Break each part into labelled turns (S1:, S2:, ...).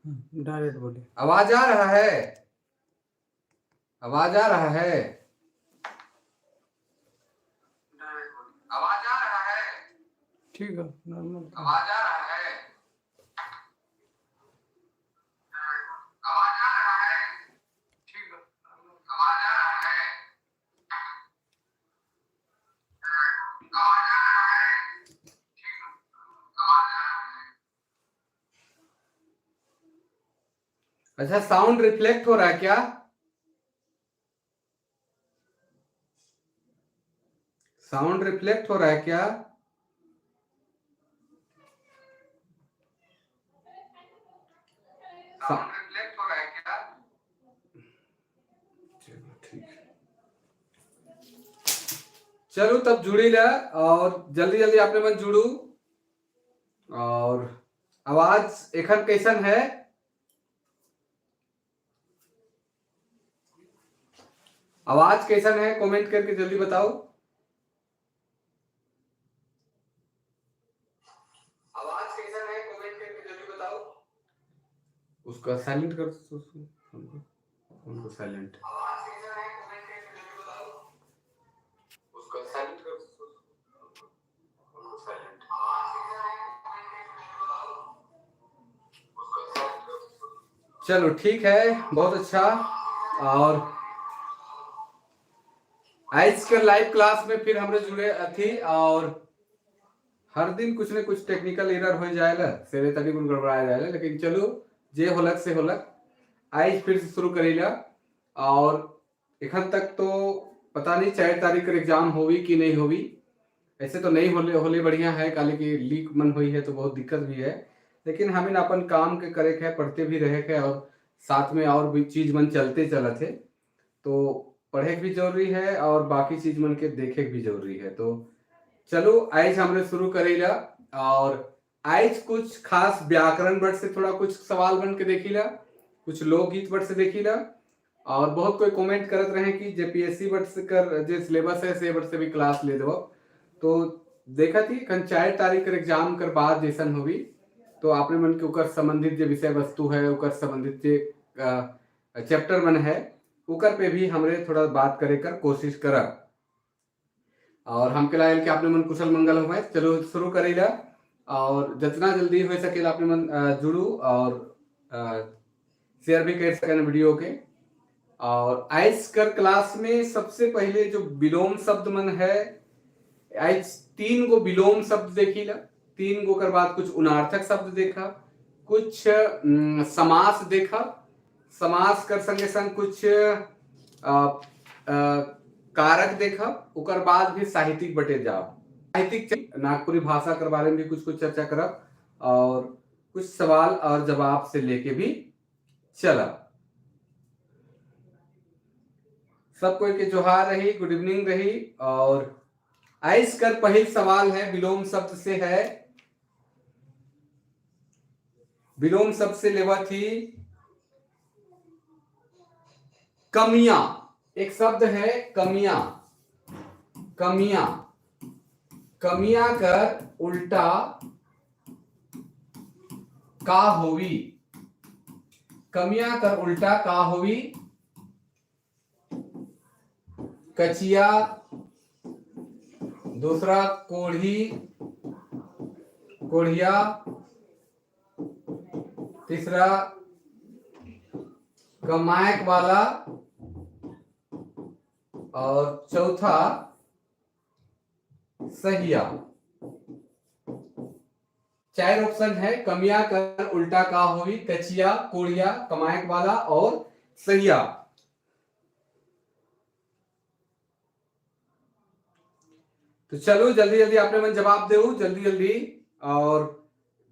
S1: डायरेक्ट बोलिए।
S2: आवाज आ रहा है? आवाज आ रहा है? आवाज आ रहा है?
S1: ठीक है, नॉर्मल।
S2: आवाज आ रहा है? आवाज आ रहा है?
S1: ठीक है।
S2: आवाज आ रहा है? आवाज आ रहा है? ठीक है, आवाज आ रहा है? अच्छा, साउंड रिफ्लेक्ट हो रहा है क्या? साउंड रिफ्लेक्ट हो रहा है क्या? साउंड रिफ्लेक्ट हो रहा है क्या? चलो ठीक है, चलो तब जुड़ी ला और जल्दी जल्दी आपने मन जुड़ू। और आवाज एखन कैसन है? आवाज कैसन है कमेंट करके जल्दी बताओ। आवाज कैसन है कमेंट करके जल्दी बताओ। उसका साइलेंट कर दो, उसको, फोन को साइलेंट। आवाज कैसन है कमेंट करके जल्दी बताओ। उसका साइलेंट कर दो, फोन को साइलेंट। आवाज कैसन है कमेंट करके जल्दी बताओ। उसका साइलेंट कर दो। चलो ठीक है, बहुत अच्छा। और आज के लाइव क्लास में फिर हमरे जुड़े थी और हर दिन कुछ न कुछ टेक्निकल एरर हो जाएला, सेरे तभी कुछ गड़बड़ा जाएला, लेकिन चलो जे होलक से होलक। आज फिर से शुरू करेला और एखन तक तो पता नहीं 4 तारीख का एग्जाम होवी कि नहीं होवी। ऐसे तो नहीं होले होले बढ़िया है, काले की लीक मन हुई है तो बहुत दिक्कत भी है, लेकिन हमें अपन काम के करे के है, पढ़ते भी रहे के और साथ में और भी चीज मन चलते चलत है, तो पढ़े भी जरूरी है और बाकी चीज मन के देखे भी जरूरी है। तो चलो आज हमने शुरू करेला और आज कुछ खास व्याकरण बट से थोड़ा कुछ सवाल बन के देखीला, कुछ लोकगीत बट से देखीला। और बहुत कोई कमेंट करत रहे कि जेपीएससी बट से कर जे सिलेबस है से बट से भी क्लास ले दो, तो देखा थी कन 4 तारीख कर एग्जाम कर बाद जैसन होगी तो आपने मन के उकर संबंधित जो विषय वस्तु है, उकर संबंधित जे चैप्टर मन है उकर पे भी हमरे थोड़ा बात करे कर कोशिश करब। और हमके लागल कि आपने मन कुशल मंगल हो। चलो शुरू करेला और जितना जल्दी हो सके आपने मन जुड़ू और शेयर भी कर सकें वीडियो के। और आज कर क्लास में सबसे पहले जो विलोम शब्द मन है, आज 3 गो विलोम शब्द देखीला, 3 गो कर बाद कुछ उनार्थक शब्द देखा, कुछ समास देखा, समास कर संगे संग कुछ कारक देखा, उकर बाद भी साहित्यिक बटे जाओ, साहित्यिक नागपुरी भाषा के बारे में भी कुछ कुछ चर्चा करब और कुछ सवाल और जवाब से लेके भी चला। सब कोई के जोहार रही, गुड इवनिंग रही। और आइस कर पहल सवाल है विलोम शब्द से है, विलोम शब्द से लेवा थी कमियां। एक शब्द है कमियां, कमियां, कमियां कर उल्टा का होवी, कमियां कर उल्टा का होवी, कचिया, दूसरा कोढ़ी, कोढ़िया, तीसरा कमायक वाला और चौथा सहिया। 4 ऑप्शन है, कमिया कर उल्टा का होई, कचिया, कोढ़िया, कमायक वाला और सहिया। तो चलो जल्दी जल्दी आपने मन जवाब दे जल्दी जल्दी। और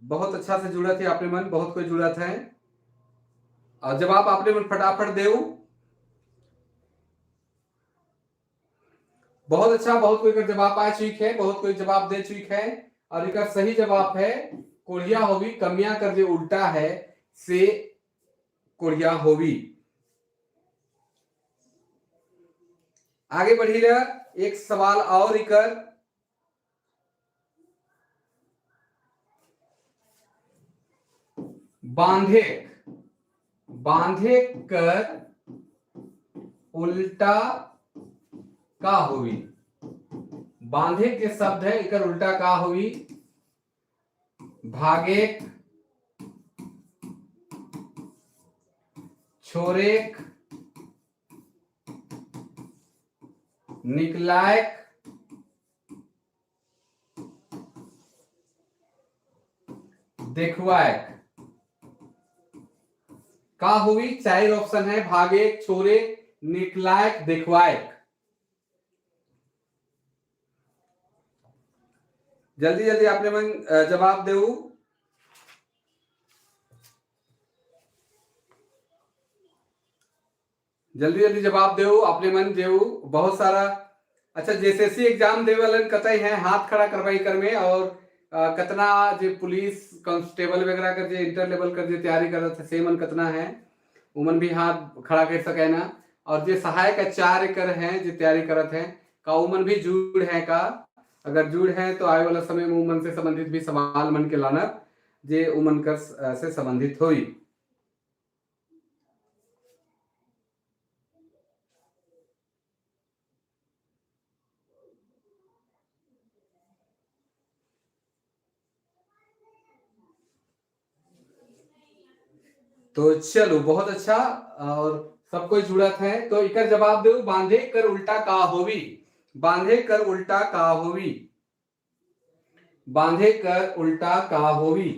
S2: बहुत अच्छा से जुड़ा थे आपने मन, बहुत कोई जुड़ा था और जवाब आपने मन फटाफट दे। बहुत अच्छा, बहुत कोई का जवाब आ चुकी है, बहुत कोई जवाब दे चुकी है और इसका सही जवाब है कोढ़िया होवी, कमिया कर जो उल्टा है से कोढ़िया होवी। आगे बढ़ी रहा, एक सवाल और इकर, बांधे, बांधे कर उल्टा का होई? बांधे के शब्द है, एकर उल्टा का होई? भागेक, छोरेक, निकलायक, देखवायक। का हुई? चार ऑप्शन है, भागे, छोरे, निकलायक, देखवायक। जल्दी जल्दी आपने मन जवाब देऊ। जल्दी जल्दी जवाब देऊ अपने मन देऊ। बहुत सारा अच्छा जेएसएससी एग्जाम देवे वालन कतई है, हाथ खड़ा करवाई कर में। और कतना जे पुलिस कांस्टेबल वगैरह कर जे इंटर लेवल कर जे तैयारी करत है, से मन कतना है, उमन भी हाथ खड़ा कर सके ना। और जे सहायक आचार्य कर हैं, जे तैयारी करत हैं, का उमन भी जुड़ है का? अगर जुड़ है तो आए वाला समय में उमन से संबंधित भी सवाल मन के लाना जे उमन कर से संबंधित होई। तो चलो बहुत अच्छा, और सब कोई जुड़त है। तो इकर जवाब दे, बांधे कर उल्टा का होवी? बांधे कर उल्टा का होवी? बांधे कर उल्टा का होवी?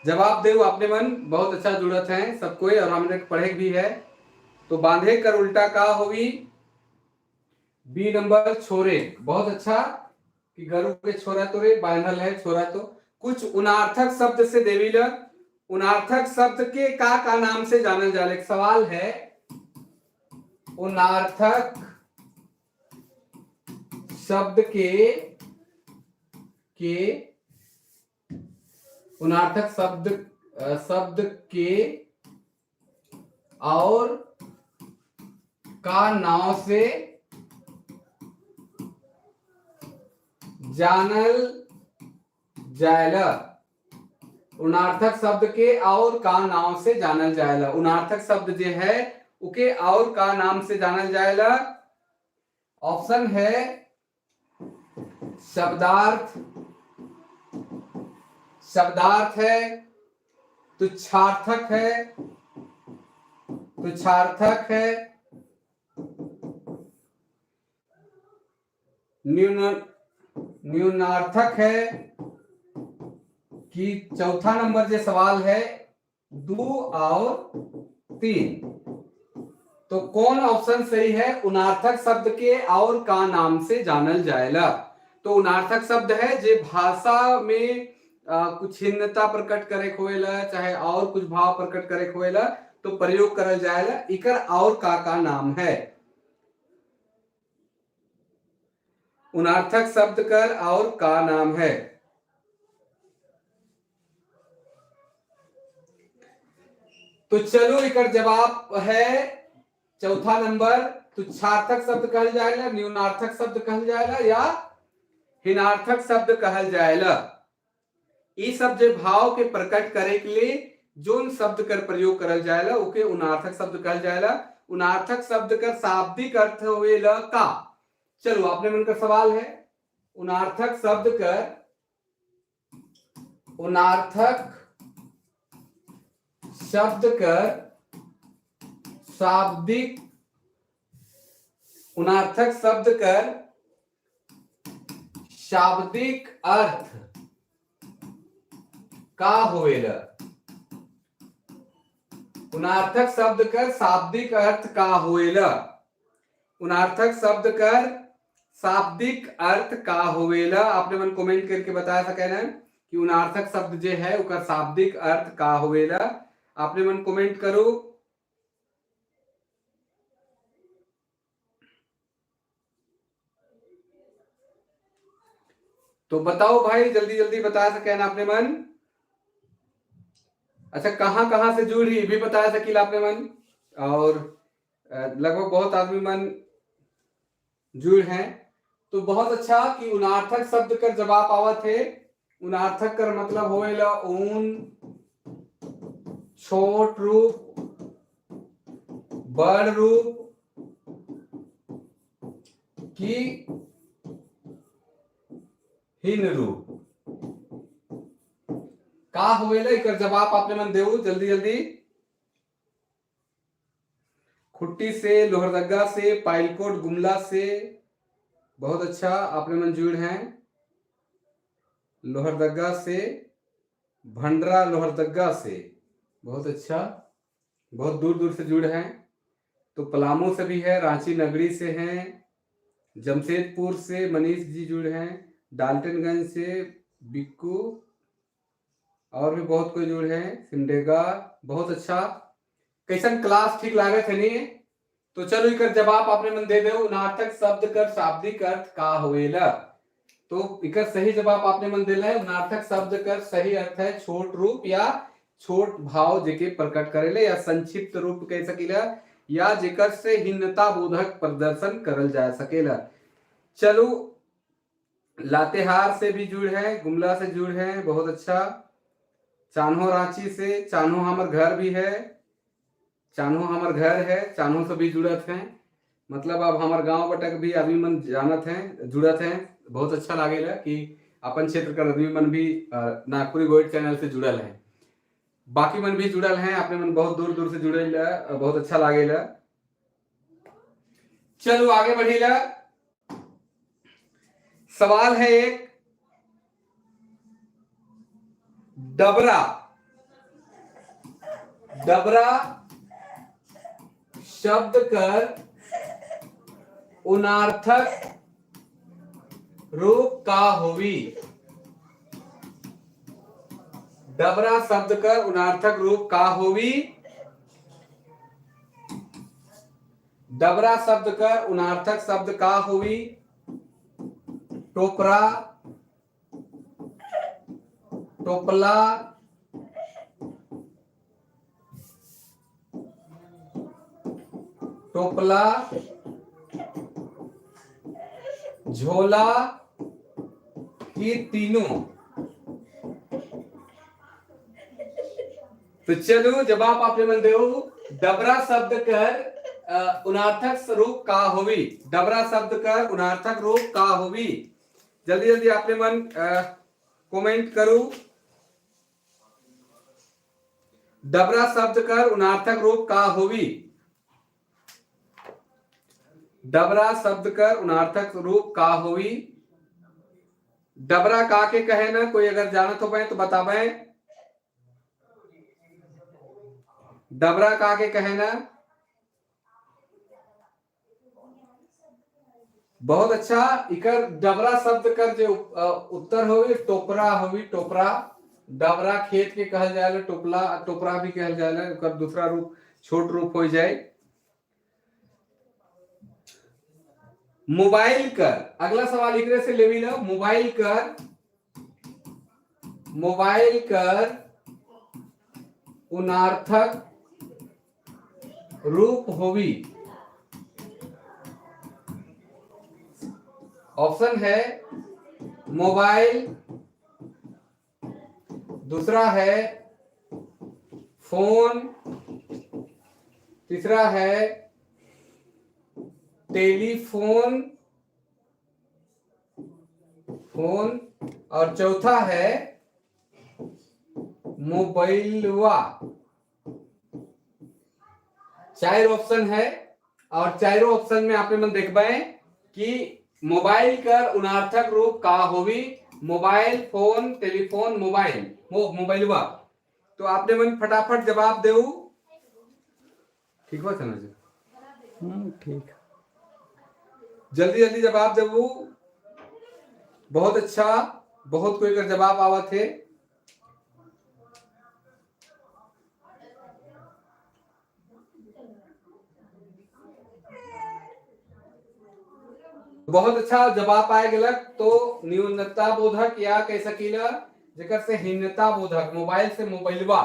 S2: जवाब दे अपने मन। बहुत अच्छा जुड़त है सब कोई, और हमने पढ़े भी है। तो बांधे कर उल्टा का होवी? बी नंबर छोरे। बहुत अच्छा कि गरु के छोरा तो रे बांधल है छोरा। तो कुछ उनार्थक शब्द से देवी ल, उनार्थक शब्द के का नाम से जानल जाला? एक सवाल है, उनार्थक शब्द के उनार्थक शब्द के और का नाव से जानल जायला? उनार्थक शब्द के और का नाव से जानल जायला? उनार्थक शब्द जो है उके और का नाम से जानल जायला? ऑप्शन है शब्दार्थ, शब्दार्थ है, तुच्छार्थक है, तुच्छार्थक है, न्यूनार्थक है, कि चौथा नंबर जो सवाल है 2 और 3। तो कौन ऑप्शन सही है? उनार्थक शब्द के और का नाम से जानल जाएला। तो उनार्थक शब्द है जे भाषा में कुछ भिन्नता प्रकट करे होएला, चाहे और कुछ भाव प्रकट करे होएला, तो प्रयोग करल जाएला। इकर और का नाम है? उनार्थक शब्द कर और का नाम है? तो चलो इकर जवाब है चौथा नंबर, तुच्छार्थक शब्द कहल जाएला, न्यूनार्थक शब्द कहल जाएला या हीनार्थक शब्द कहल जाएला। ई सब जे भाव के प्रकट करे के लिए जोन शब्द कर प्रयोग करल जाएला ओके उनार्थक शब्द कहल जाएला। उनार्थक शब्द कर शाब्दिक अर्थ होवेला का? चलो आपने मन का सवाल है, उनार्थक शब्द कर, उनार्थक शब्द कर शाब्दिक, उनार्थक शब्द कर शाब्दिक अर्थ का होवेला? उनार्थक शब्द कर शाब्दिक अर्थ का होवेला? उनार्थक शब्द कर शाब्दिक अर्थ का होवेला? आपने मन कमेंट करके बता सके ना कि उनार्थक शब्द जे है उकर शाब्दिक अर्थ का होवेला। आपने मन कमेंट करो। तो बताओ भाई, जल्दी जल्दी बता सके ना आपने मन। अच्छा, कहां कहां से जुड़ी भी बता सकील आपने मन, और लगभग बहुत आदमी मन जुड़ हैं। तो बहुत अच्छा कि उनार्थक शब्द कर जवाब आवत है। उनार्थक कर मतलब होएला ऊन, छोट रूप, बड़ रूप की हीन रूप का होवेला? एकर जवाब आपने मन देऊ जल्दी जल्दी। खुट्टी से, लोहरदगा से, पाइलकोट गुमला से, बहुत अच्छा आपने मन जुड़ हैं। लोहरदगा से, भंडरा लोहरदगा से, बहुत अच्छा, बहुत दूर दूर से जुड़ हैं। तो पलामू से भी है, रांची नगरी से हैं, जमशेदपुर से मनीष जी जुड़ हैं, डाल्टनगंज से बिक्कू, और भी बहुत कोई जुड़ हैं, सिमडेगा। बहुत अच्छा। कैसन क्लास ठीक लागत है नहीं? तो चलो, एकर जवाब आपने मन दे दो। उनार्थक शब्द कर शाब्दिक अर्थ का होवेला? तो एकर सही जवाब आपने मन देला है। उनार्थक शब्द कर सही अर्थ है छोट रूप या छोट भाव जेके प्रकट करेले या संक्षिप्त रूप कह सकीला या जेकर से हीनता बोधक प्रदर्शन करल जा सकेला। चलो, लातेहार से भी जुड़ है, गुमला से जुड़ है, बहुत अच्छा। चान्हो रांची से, चान्हो हमर घर भी है, चान्हो हमर घर है, चान्हो से भी जुड़त हैं। मतलब अब हमार गांव बटक भी आदमी मन जानत हैं, जुड़त हैं। बहुत अच्छा लागेला कि अपन क्षेत्र का आदमी मन भी नागपुरी गोइड चैनल से जुड़ल हैं। बाकी मन भी जुड़ल हैं, अपने मन बहुत दूर दूर से जुड़ल है, बहुत अच्छा लागेला। चलो, आगे बढ़ीला। सवाल है एक, डबरा, डबरा शब्द कर उनार्थक रूप का होवी? डबरा शब्द कर उनार्थक रूप का होवी? डबरा शब्द कर उनार्थक शब्द का होवी? टोपरा, टोपला, टोपला, झोला की तीनों? तो चलो, जवाब आपने मन देओ। डबरा शब्द कर उनार्थक स्वरूप का होवी? डबरा शब्द कर उनार्थक रूप का होवी? जल्दी जल्दी आपने मन कमेंट करू। डबरा शब्द कर उनार्थक रूप का होवी? डबरा शब्द कर उनार्थक रूप का होवी? डबरा का के कहे ना, कोई अगर जानत हो पाए तो बतावे। डबरा का के कहे ना? बहुत अच्छा। इकर डबरा शब्द कर जो उत्तर होवी, टोपरा होवी, टोपरा। डबरा खेत के कहल जाए, टोपला, टोपरा भी कहल जाए, ओकर दूसरा रूप, छोट रूप हो जाए। मोबाइल कर अगला सवाल इकरे से लेवी लो। मोबाइल कर, मोबाइल कर उनार्थक रूप होवी? ऑप्शन है मोबाइल, दूसरा है फोन, तीसरा है टेलीफोन, फोन और चौथा है मोबाइलवा। चार ऑप्शन है और चारों ऑप्शन में आपने मन देखबे कि मोबाइल कर उनार्थक रूप का होवी? मोबाइल, फोन, टेलीफोन, मोबाइल, मोबाइलवा। तो आपने मन फटाफट जवाब देऊ। ठीक हो चलो जी?
S1: ठीक।
S2: जल्दी जल्दी जवाब देऊ। बहुत अच्छा, बहुत कोई कर जवाब आवत है। बहुत अच्छा जवाब आए गलत। तो न्यूनता बोधक या कह सकीला जेकर से हीनता बोधक, मोबाइल से मोबाइलवा,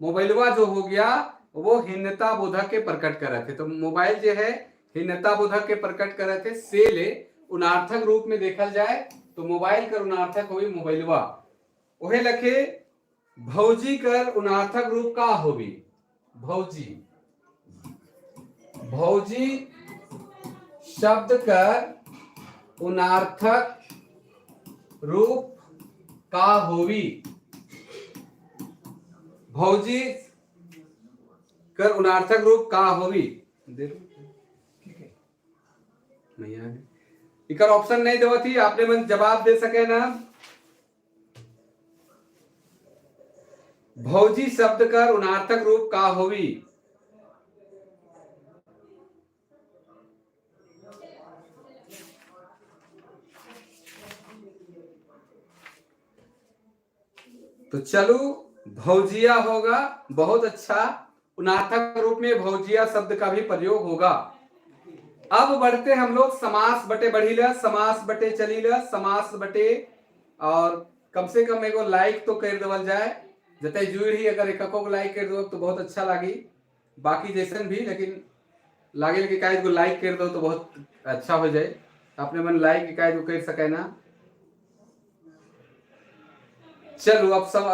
S2: मोबाइलवा जो हो गया वो हीनता बोधक के प्रकट करे थे। तो मोबाइल जो है हीनता बोधक के प्रकट करे थे, से ले उनार्थक रूप में देखल जाए तो मोबाइल कर उनार्थक हुई मोबाइलवा। ओहे लखे भौजी कर उनार्थक रूप का होबी? भौजी, भौजी शब्द कर उनार्थक रूप का होवी? भौजी कर उनार्थक रूप का होवी? दे दो। नहीं आ इकर ऑप्शन नहीं देवत ही, आपने मन जवाब दे सके ना। भौजी शब्द कर उनार्थक रूप का होवी? तो चलो भौजिया होगा। बहुत अच्छा, उनार्थक रूप में भौजिया शब्द का भी प्रयोग होगा। अब बढ़ते हम लोग समास बटे बढ़ीला, समास बटे चलीला, समास बटे, और कम से कम एगो लाइक तो कर देवल जाए। जते जुड़ ही अगर एक को लाइक कर दो तो बहुत अच्छा लागी, बाकी जैसन भी, लेकिन लागे कि का लाइक कर दो तो बहुत अच्छा हो जाए। अपने मन लाइक का कर सके ना। चलो अब सब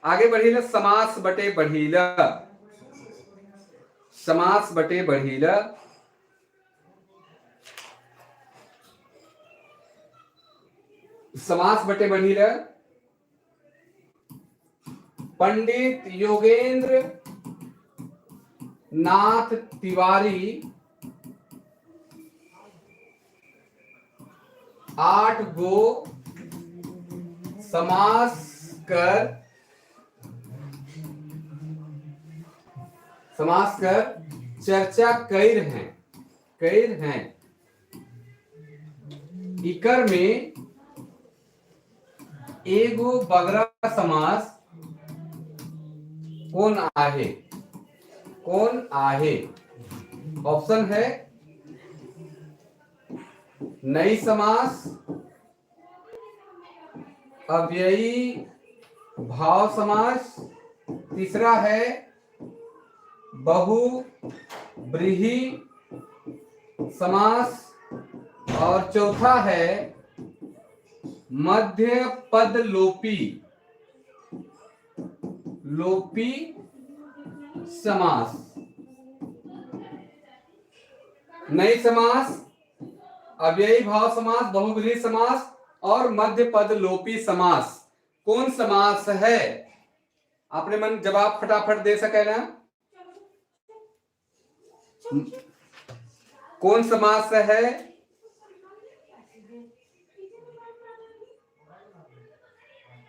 S2: आगे बढ़ीला, समास बटे बढ़ीला, समास बटे बढ़ीला। समास बटे बढ़ीला। पंडित योगेंद्र नाथ तिवारी 8 गो समास कर चर्चा कैर हैं। इकर में एगो बगरा समास कौन आहे? कौन आहे? ऑप्शन है नई समास, अव्ययी भाव समास, तीसरा है बहुव्रीहि समास, और चौथा है मध्य पद लोपी, लोपी समास। नई समास, अव्ययी भाव समास, बहुव्रीहि समास और मध्य पद लोपी समास। कौन समास है? आपने मन जवाब फटाफट दे सके ना। कौन समास है?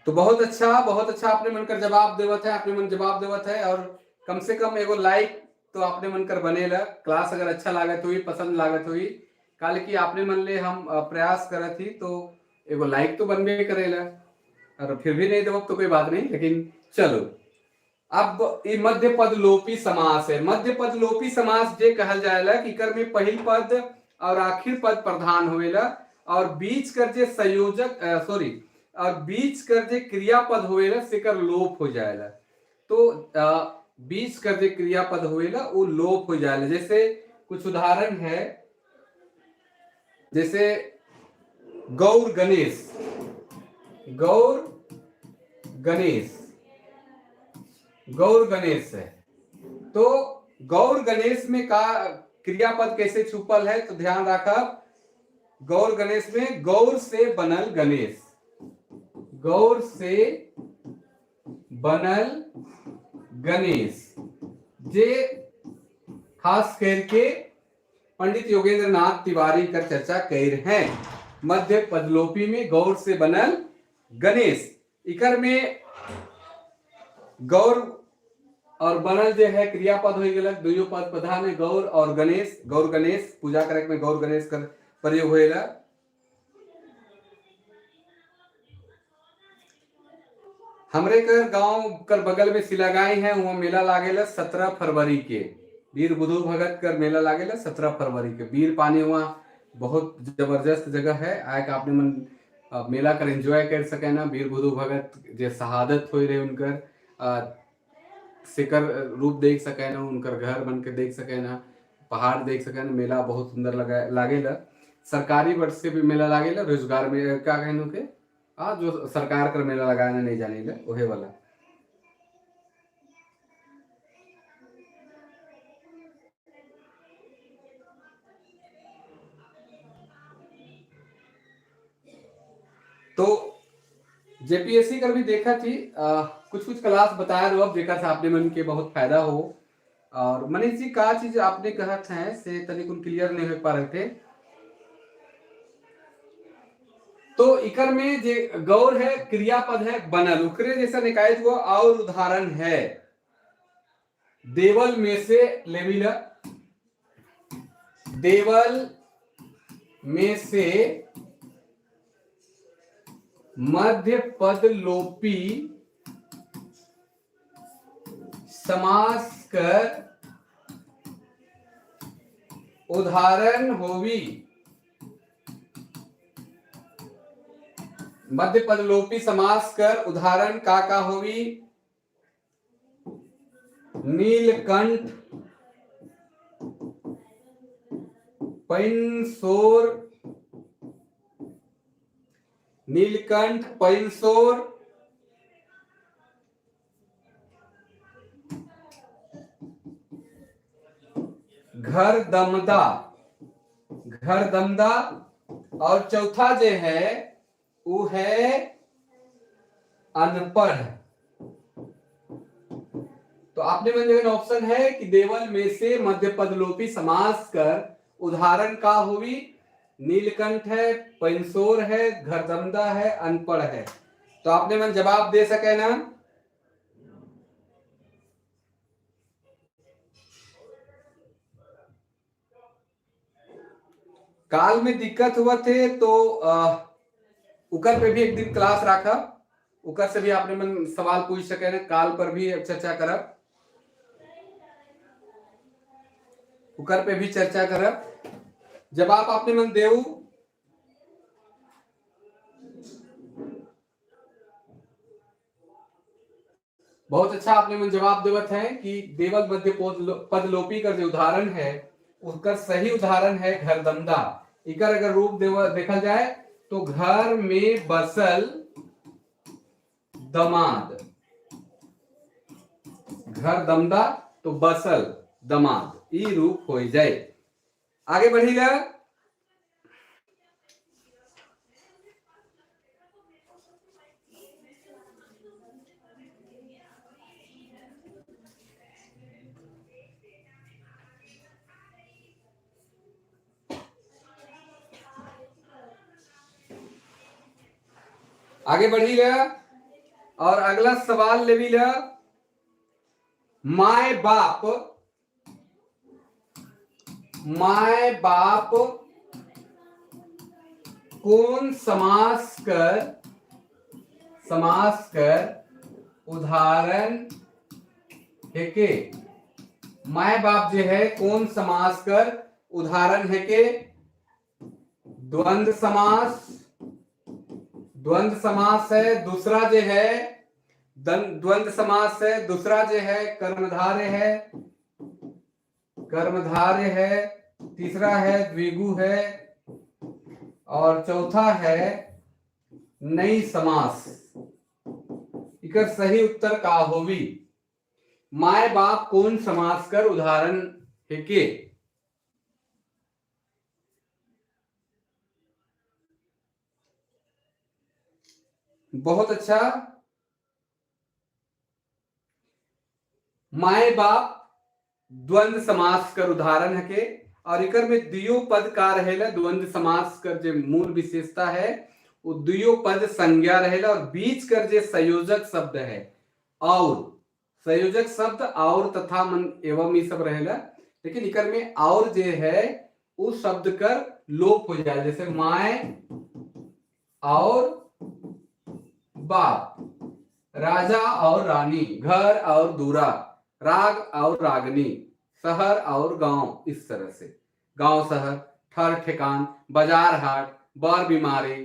S2: तो बहुत अच्छा, बहुत अच्छा आपने मनकर जवाब देवत है, आपने मन जवाब देवत है। और कम से कम एगो लाइक तो आपने मनकर बनेला। क्लास अगर अच्छा लागत हुई, पसंद लागत हुई, काल की आपने मन ले हम प्रयास करत ही तो एगो लाइक तो बनबे करेला, और फिर भी नहीं देव तो कोई बात नहीं। लेकिन चलो अब ये मध्य पद लोपी समास है। मध्य पद लोपी समास जे कहल जाएला कि एकर में पहिल पद और आखिर पद प्रधान होवेला और बीच कर जे संयोजक सॉरी और बीच कर जे क्रियापद होवेला सेकर लोप हो जाएला। तो बीच कर जे क्रियापद होवेला वो लोप हो जाएला। जैसे कुछ उदाहरण है, जैसे गौर गणेश, गौर गणेश, गौर गणेश है। तो गौर गणेश में का क्रियापद कैसे छुपल है, तो ध्यान रखब गौर गणेश में गौर से बनल गणेश, गौर से बनल गणेश जे खास करके पंडित योगेंद्र नाथ तिवारी कर चर्चा कर हैं। मध्य पदलोपी में गौर से बनल गणेश, इकर में गौर और बनल जो है क्रियापद हो गलक, दुइयो पद प्रधान है गौर और गणेश। गौर गणेश पूजा करे में गौर गणेश कर प्रयोग होएला। हमरे कर गांव कर बगल में सिलागाई है, वहाँ मेला लागेला 17 फरवरी के। वीर बुधु भगत कर मेला लागेला 17 फरवरी के। वीर पानी वहाँ बहुत जबरदस्त जगह है, आए के आपने मन मेला कर एंजॉय कर सके ना। वीर बुधु भगत जे शहादत हो रहे उनकर सिकर रूप देख सके ना, उनकर घर बन के देख सके ना, पहाड़ देख सके ना। मेला बहुत सुंदर लगा लागेला। सरकारी वर्ष से भी मेला लागेला, रोजगार में क्या कहनू के हाँ, जो सरकार कर मेला लगाना नहीं जाने ले ओहे वाला। तो जेपीएससी कर भी देखा थी, कुछ कुछ क्लास बताया रहो अब जेकर से आपने मन के बहुत फायदा हो। और मनीष जी का चीज आपने कहा है से तनिक क्लियर नहीं हो पा रहे थे। तो इकर में जे गौर है क्रियापद है बनल, उकरे जैसा निकाय हुआ और उदाहरण है देवल में से लेविला, देवल में से मध्य पद लोपी समास कर उदाहरण होवी। मध्य पद लोपी समास कर उदाहरण का होवी? नीलकंठ, पैंसोर, नीलकंठ, पैंसोर, घर दमदा, घर दमदा, और चौथा जो है वो है अनपढ़। तो आपने मन जगह ऑप्शन है कि देवल में से मध्य पद लोपी समास कर उदाहरण का हुई? नीलकंठ है, पैंसोर है, घरदमदा है, अनपढ़ है। तो आपने मन जवाब दे सके ना? काल में दिक्कत हुआ थे तो उकर पे भी एक दिन क्लास रखा, उकर से भी आपने मन सवाल पूछ सके ना, काल पर भी चर्चा करब, उकर पे भी चर्चा करब। जवाब आपने मन देऊ। बहुत अच्छा आपने मन जवाब देवत है कि देवल मध्य पद लोपी का जो उदाहरण है उसका सही उदाहरण है घरदमदा। इकर अगर रूप देखा जाए तो घर में बसल दमाद, घर दमदा तो बसल दमाद, ई रूप हो जाए। आगे बढ़ीला। आगे बढ़ीला और अगला सवाल लेवीला। My बाप, my बाप कौन समास कर, समास कर उदाहरण है के? My बाप जो है कौन समास कर उदाहरण है के? द्वंद्व समास, द्वंद्व समास है। दूसरा जो है द्वंद्व समास है। दूसरा जो है कर्मधारय है, कर्मधारय है। तीसरा है द्विगु है और चौथा है नई समास। इकर सही उत्तर का होवी? My बाप कौन समास कर उदाहरण है के? बहुत अच्छा। My बाप द्वंद्व समास कर उदाहरण है के, और इकर में द्वियो पद का रहेला। द्वंद्व समास कर जो मूल विशेषता है वो द्वियो पद संज्ञा रहेला और बीच कर जो संयोजक शब्द है और संयोजक शब्द और तथा मन एवं ये सब रहेला, लेकिन इकर में और जो है वो शब्द कर लोप हो जाए। जैसे my और बाप, राजा और रानी, घर और दूरा, राग और रागनी, शहर और गांव, इस तरह से गांव शहर, ठर ठेकान, बाजार हाट, बर बीमारी,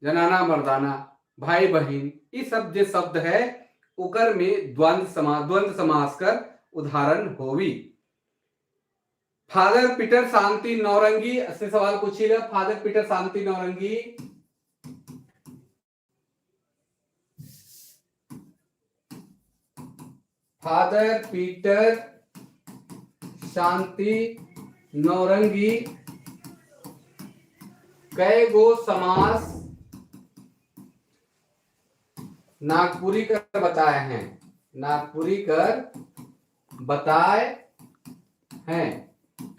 S2: जनाना मर्दाना, भाई बहन, ये सब जो शब्द है उकर में द्वंद्व समास कर उदाहरण होवी। फादर पीटर शांति नौरंगी से सवाल पूछी। फादर पीटर शांति नौरंगी फादर पीटर शांति नौरंगी कै गो समास नागपुरी कर बताए हैं, नागपुरी कर बताए हैं।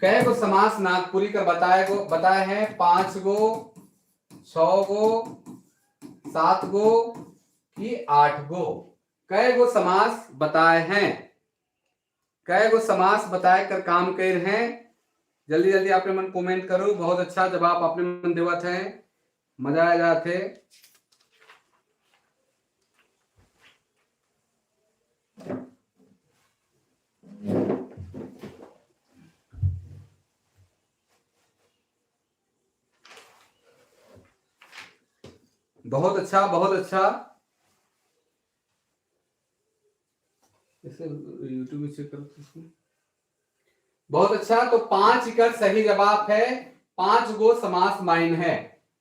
S2: कै गो समास नागपुरी कर बताए गो बताए हैं? 5 गो, 6 गो, 7 गो कि 8 गो? कै गो समास बताए हैं, कै गो समास बताए कर काम कर हैं? जल्दी जल्दी आपने मन कमेंट करो। बहुत अच्छा जवाब आपने मन देवत हैं, मजा आ जाते। बहुत अच्छा, बहुत अच्छा। इसे यूट्यूब में चेक करो इसको। बहुत अच्छा, तो 5 इकर सही जवाब है, 5 गो समास माइन है।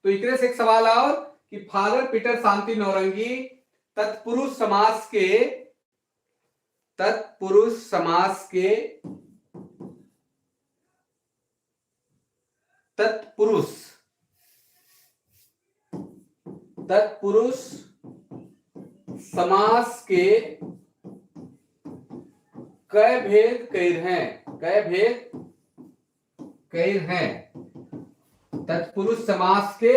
S2: तो इकरे से एक सवाल और कि फादर पीटर शांति नौरंगी तत्पुरुष समास के, तत्पुरुष समास के, तत्पुरुष, तत्पुरुष समास के कै भेद कैर हैं, कै भेद कैर हैं? तत्पुरुष समास के,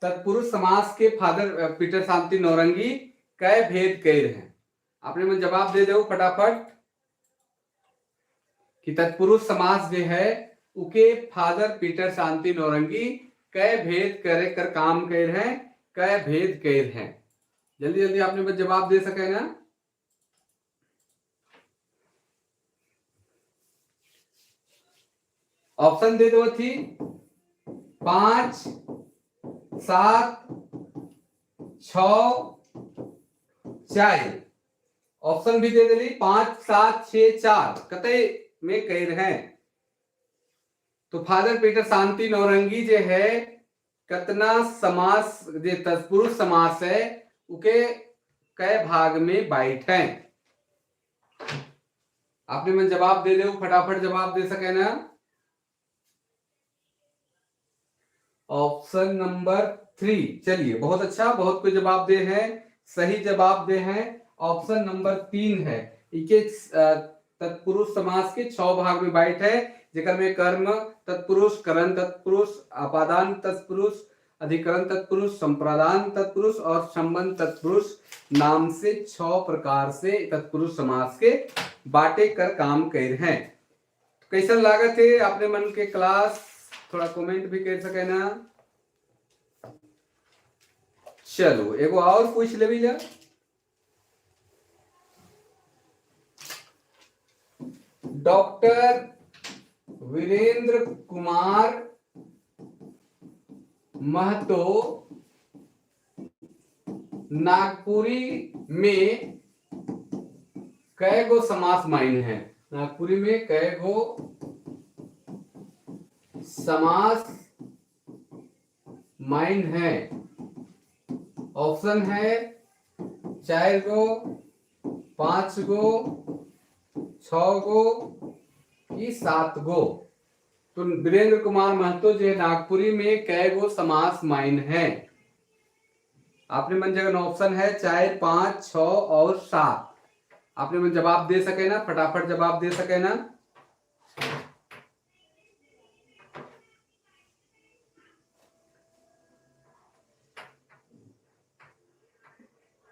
S2: तत्पुरुष समास के फादर पीटर शांति नौरंगी कै भेद कैर हैं? आपने मुझे जवाब दे दो फटाफट कि तत्पुरुष समास जो है उके फादर पीटर शांति नौरंगी कै भेद करे कर काम कैर हैं, कै भेद कैर हैं? जल्दी जल्दी आपने बस जवाब दे सके ना। ऑप्शन दे दो थी 5, 7, 6, 4। ऑप्शन भी दे दिली 5, 7, 6, 4 कते में कह रहे हैं। तो फादर पीटर शांति नौरंगी जो है कतना समास जे तत्पुरुष समास है उके कै भाग में बाइट हैं? आपने मन जवाब दे दो, फटाफट जवाब दे सके ना। ऑप्शन नंबर 3, चलिए बहुत अच्छा, बहुत कोई जवाब दे हैं, सही जवाब दे हैं। ऑप्शन नंबर 3 है। इके तत्पुरुष समास के 6 भाग में बाइट है, जेकर में कर्म तत्पुरुष, करण तत्पुरुष, अपादान तत्पुरुष, अधिकरण तत्पुरुष, संप्रदान तत्पुरुष और संबंध तत्पुरुष नाम से 6 प्रकार से तत्पुरुष समास के बांटे कर काम कर हैं। कैसन लागत है अपने मन के क्लास, थोड़ा कमेंट भी कर सके ना। चलो एगो और पूछ लेबी जा। डॉक्टर वीरेंद्र कुमार महतो नागपुरी में कै गो समास माइन है? नागपुरी में कै गो समास माइन है? ऑप्शन है 4 गो, 5 गो, 6 गो कि 7 गो। तो वीरेंद्र कुमार महतो जो नागपुरी में कै गो समास माइन है? आपने मन जगह ऑप्शन है 4, 5, 6 और 7। आपने मन जवाब दे सके ना, फटाफट जवाब दे सके ना।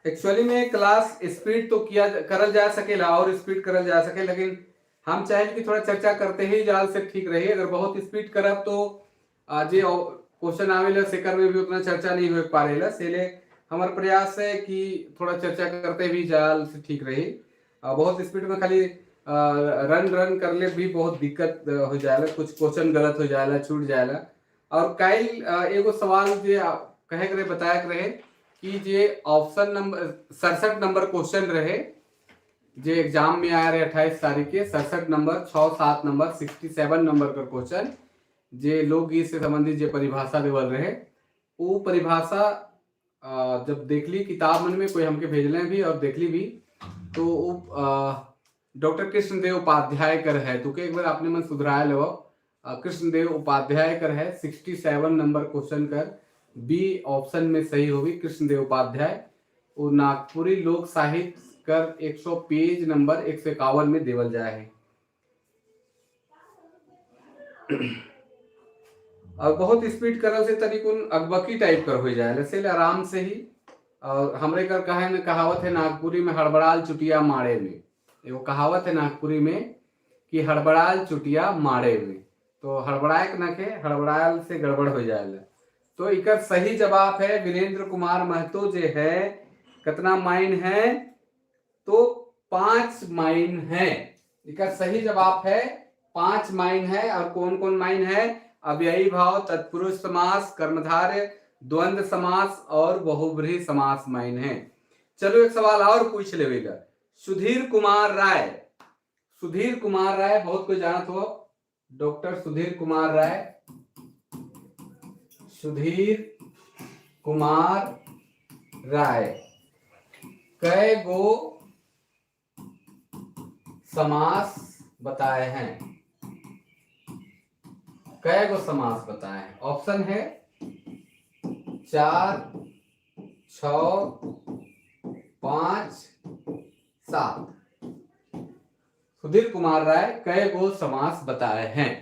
S2: एक्चुअली में क्लास स्पीड तो किया करल जा सकेला और स्पीड करल जा सके, लेकिन हम चाहे कि थोड़ा चर्चा करते ही जाल से ठीक रही। अगर बहुत स्पीड करब तो जे क्वेश्चन आवेला सेकर में भी उतना चर्चा नहीं हो पा रही, इसलिए हमारा प्रयास है कि थोड़ा चर्चा करते भी जाल से ठीक रही। बहुत स्पीड में खाली रन रन कर ले भी बहुत दिक्कत हो जाएगा, कुछ क्वेश्चन गलत हो जाएगा, छूट जाएगा। और कल एगो सवाल जे कहे के रहे, बताया के रहे कि जे ऑप्शन नंबर 67 नंबर क्वेश्चन रहे जे एग्जाम में आया रहे 28 तारीख के, 67 नंबर 6 7 नंबर 67 नंबर का क्वेश्चन जे लोकगीत से संबंधित जे परिभाषा देवल रहे, वो परिभाषा जब देखली किताब मन में कोई हमके भेजले भी और देखली भी, तो डॉक्टर कृष्णदेव उपाध्याय कर है, तो एक बार आपने मन सुधराए लो। कृष्णदेव उपाध्याय कर है 67 नंबर क्वेश्चन कर बी ऑप्शन में सही होगी, कृष्णदेव उपाध्याय। वो नागपुरी लोक साहित्य कर 100 पेज नंबर 151 में देवल जाए है। और बहुत स्पीड करल से तनिकुन अकबकी टाइप कर हो जाए, से आराम से ही। और हमरे कर कहे में कहावत है नागपुरी में, हड़बड़ाल चुटिया मारे में, एगो कहावत है नागपुरी में कि हड़बड़ाल चुटिया मारे में, तो हड़बड़ाए के न के हड़बड़ाल से गड़बड़ हो जाए। तो इकर सही जवाब है वीरेंद्र कुमार महतो जे है, कितना माइन है? तो 5 माइन है। इकर सही जवाब है 5 माइन है। और कौन कौन माइन है? अव्ययी भाव, तत्पुरुष समास, कर्मधारय, द्वंद्व समास और बहुव्रीहि समास माइन है। चलो एक सवाल और पूछ लेवेगा। सुधीर कुमार राय, सुधीर कुमार राय बहुत कोई जानत हो, डॉक्टर सुधीर कुमार राय, सुधीर कुमार राय कै गो समास बताए हैं? कै गो समास बताए हैं? ऑप्शन है 4, 6, 5, 7। सुधीर कुमार राय कै गो समास बताए हैं?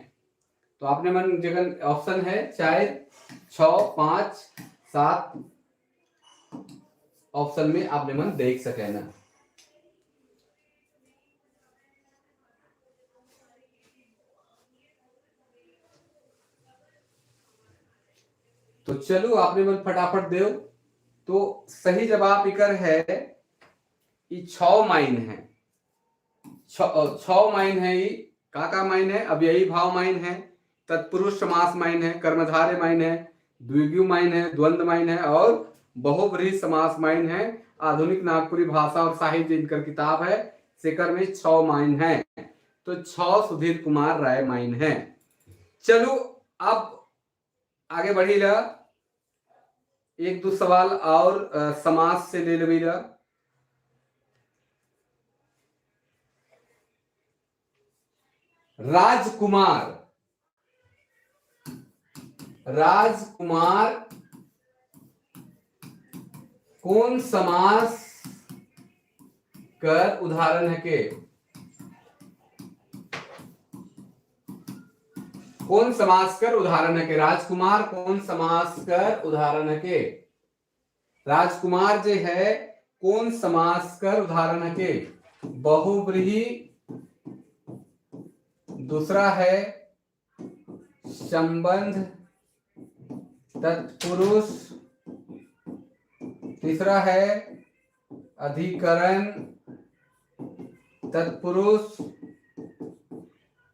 S2: तो आपने मन जगन ऑप्शन है 4, 6, 5, 7 ऑप्शन में आपने मन देख सके ना। तो चलो आपने मन फटाफट देव। तो सही जवाब इकर है 6 माइन है, 6 माइन है। ई का माइन है? अव्ययी भाव माइन है, तत्पुरुष समास माइन है, कर्मधारय माइन है, द्विगु माइन है, द्वंद्व माइन है और बहुव्रीहि समास माइन है। आधुनिक नागपुरी भाषा और साहित्य इनकर किताब है, सेकर में 6 माइन है। तो 6 सुधीर कुमार राय माइन है। चलो अब आगे बढ़ी ला, एक दो सवाल और समास से ले लेबी ला। राजकुमार, राजकुमार कौन समास कर उदाहरण है के? कौन समास कर उदाहरण है के? राजकुमार कौन समास कर उदाहरण है के? राजकुमार जे है कौन समास कर उदाहरण है के? बहुव्रीहि, दूसरा है संबंध तत्पुरुष, तीसरा है अधिकरण तत्पुरुष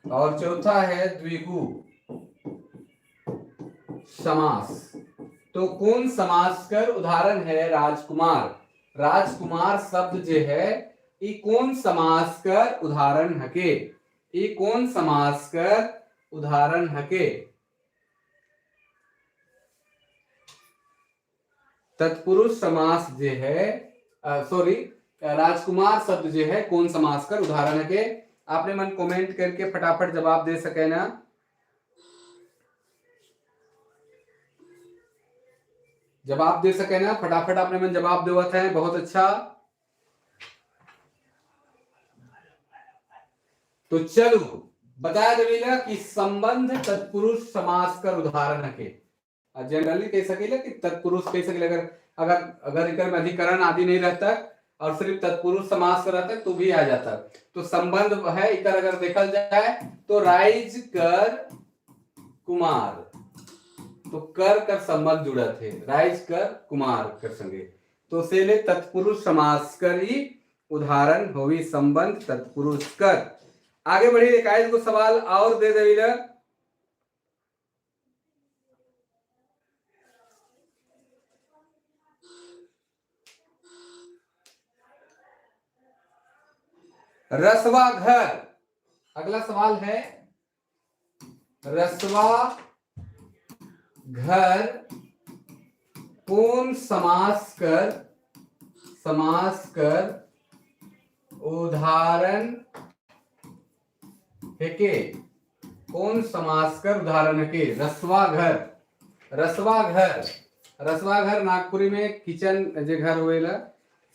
S2: और चौथा है द्विगु समास। तो कौन समास कर उदाहरण है राजकुमार? राजकुमार शब्द जे है ई कौन समास कर उदाहरण हके? ई कौन समास कर उदाहरण हके? तत्पुरुष समास जे है, सॉरी राजकुमार शब्द जे है कौन समास कर उदाहरण हके? आपने मन कमेंट करके फटाफट जवाब दे सके ना। जवाब दे सके ना फटाफट, आपने मन जवाब देवत है, बहुत अच्छा। तो चलो बताया देवीला कि संबंध तत्पुरुष समास कर उदाहरण के जनरली कह सकेला कि तत्पुरुष कह सकेला, अगर अगर अगर इकर में अधिकरण आदि नहीं रहता और सिर्फ तत्पुरुष समास कर रहता तो भी आ जाता। तो संबंध है इकर अगर देखा जाए तो राइज कर कुमार, तो कर कर संबंध जुड़ा थे राइज कर कुमार कर संगे, तो सेले तत्पुरुष समास कर ही उदाहरण होवी संबंध तत्पुरुष कर। आगे बढ़िए, एक को सवाल और दे देवीला। रसवा घर, अगला सवाल है रसवा घर कौन समास कर उदाहरण है के? कौन समास कर उदाहरण है के? रसवा घर, रसवा घर, रसवा घर नागपुरी में किचन जे घर होएला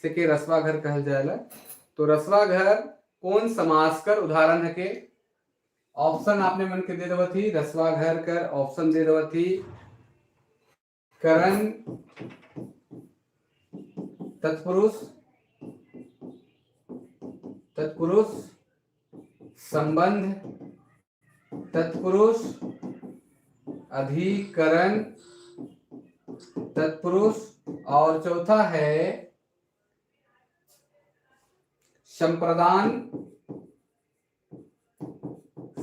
S2: से के रसवा घर कहल जाएला। तो रसवा घर कौन समास कर उदाहरण है के? ऑप्शन आपने मन के दे देवत थी, रसवा घर कर ऑप्शन दे देवत थी करण तत्पुरुष, तत्पुरुष संबंध, तत्पुरुष अधिकरण, तत्पुरुष और चौथा है संप्रदान,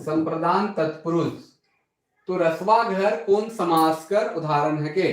S2: संप्रदान तत्पुरुष। तो रसवा घर कौन समास कर उदाहरण है के?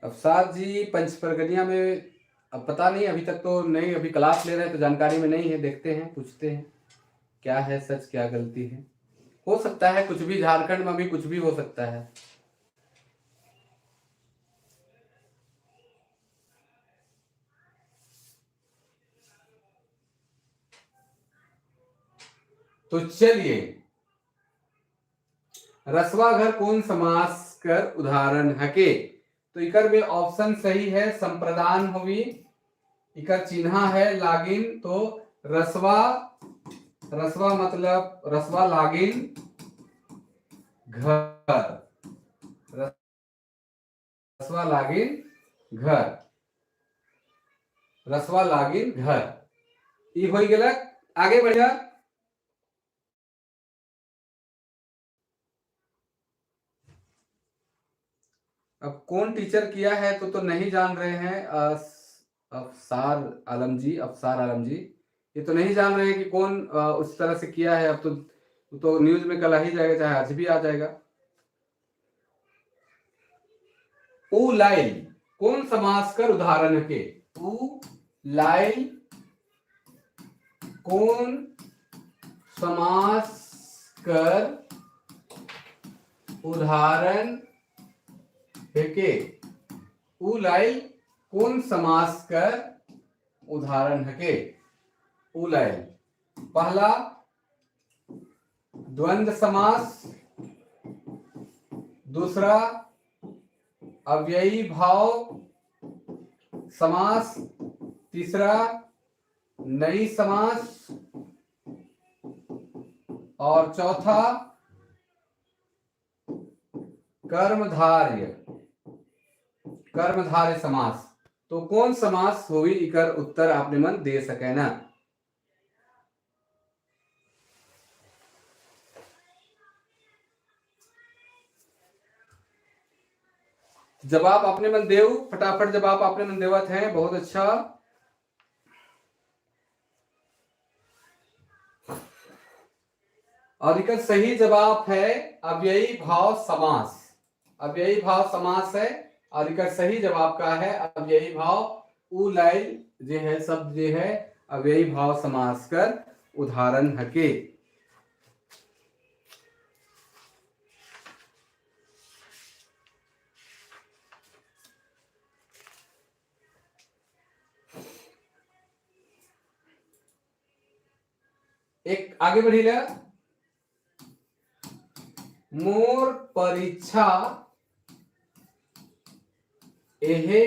S2: अफसार जी पंचपरगनिया में अब पता नहीं, अभी तक तो नहीं, अभी क्लास ले रहे हैं तो जानकारी में नहीं है, देखते हैं, पूछते हैं क्या है सच क्या गलती है। हो सकता है कुछ भी, झारखंड में अभी कुछ भी हो सकता है। तो चलिए, रसवा घर कौन समास कर उदाहरण हके? तो इकर में ऑप्शन सही है संप्रदान होवी, इकर चिन्हा है लागिन, तो रसवा, रसवा मतलब रसवा लागिन घर, रसवा लागिन घर, रसवा लागिन घर, ई हो गेलक। आगे बढ़िया, अब कौन टीचर किया है तो नहीं जान रहे हैं। अफसार आलम जी, अफसार आलम जी ये तो नहीं जान रहे हैं कि कौन उस तरह से किया है। अब तो न्यूज में कल आ ही जाएगा, चाहे आज भी आ जाएगा। उ लाइल कौन समास कर उदाहरण के? उ लाइल कौन समास कर उदाहरण के? उ लाइल कौन समास कर उदाहरण है? उ लाइल पहला द्वंद्व समास, दूसरा अव्ययी भाव समास, तीसरा नई समास और चौथा कर्मधार्य, कर्मधार्य समास। तो कौन समास होई इकर उत्तर आपने मन दे सके ना। जवाब अपने मन देव, फटाफट जवाब आपने मन देवत हैं, बहुत अच्छा। और इकर सही जवाब है अव्ययी भाव समास, अव्ययी भाव समास है। और इकर सही जवाब का है अव्ययी भाव उ लाइल जे है शब्द जे है अव्ययी भाव समास कर उदाहरण हके। एक आगे बढ़ी ले, मोर परीक्षा एहे,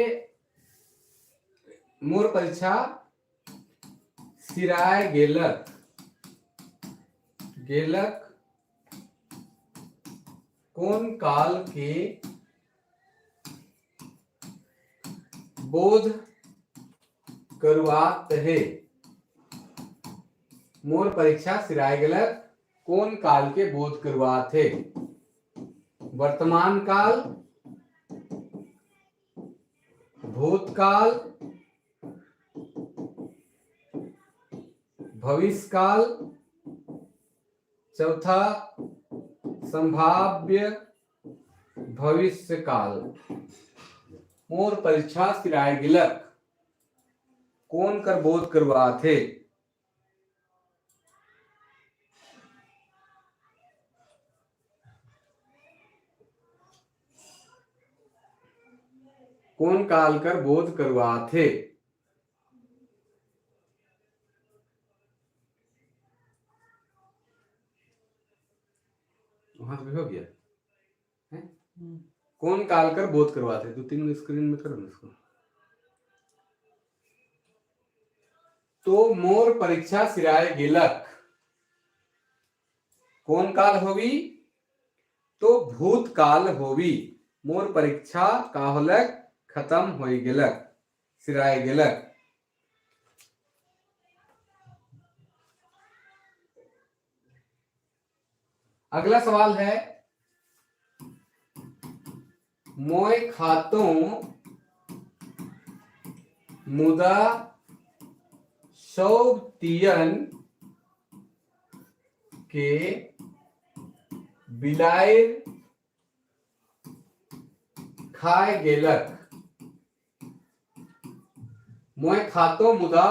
S2: मोर परीक्षा सिराय गेलक, गेलक कौन काल के बोध करवात है? मोर परीक्षा सिराय गेलक कौन काल के बोध करवात है? वर्तमान काल, भूतकाल, भविष्य काल, चौथा संभाव्य भविष्य काल। मोर परीक्षा सिराय गिलक कौन कर बोध करवाथे? कौन काल कर बोध करवाथे? वहां से भी हो गया है? कौन काल कर बोध करवाते? दो तीन स्क्रीन में करो ना इसको। तो मोर परीक्षा सिराय गिलक कौन काल होवी? तो भूतकाल होवी। मोर परीक्षा का होलक? खत्म हो गेलक, सिराय गेलक। अगला सवाल है, मोय खातों मुदा सौतियन के बिलाइर खाय गेलक। मोय खातो मुदा